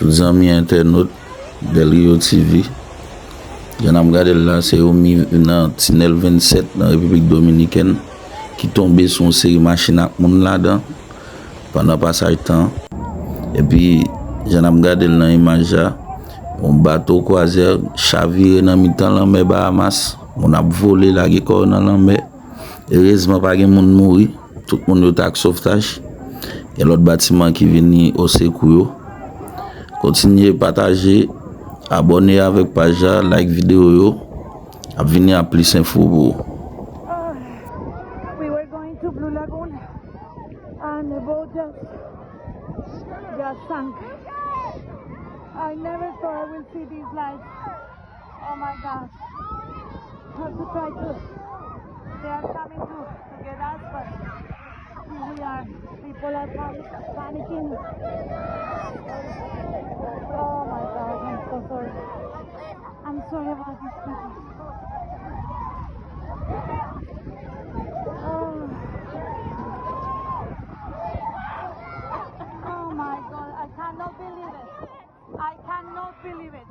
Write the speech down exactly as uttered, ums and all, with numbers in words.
Tout zanmi entènot Del Rio T V, jan n ap gade l la, se Yomi nan tinèl vennsèt nan Repiblik Dominikèn ki tonbe sou yon seri machin ak moun ladan pandan pasaj tan. Epi, jan n ap gade l nan imaj la, yon bato kwazyè chavire nan mitan lanmè Bahamas. Moun ap vole, lage kò yo nan lanmè. Erezman, pa gen moun mouri. Tout moun yo t ak sovtaj. Gen lòt batiman ki vini osekou yo. Kontinye pataje, abòne avèk paj la, like videyo yo. Ap vini ak plis enfo pou ou. We were going to Blue Lagoon and the boat just just sank. I never thought I will see these lights. Oh my God. Have to try to. They are coming to, to get us, but here we are. People are panic, panicking. Oh my God, I'm so sorry. I'm sorry about these people. Oh. Oh my God, I cannot believe it. I cannot believe it.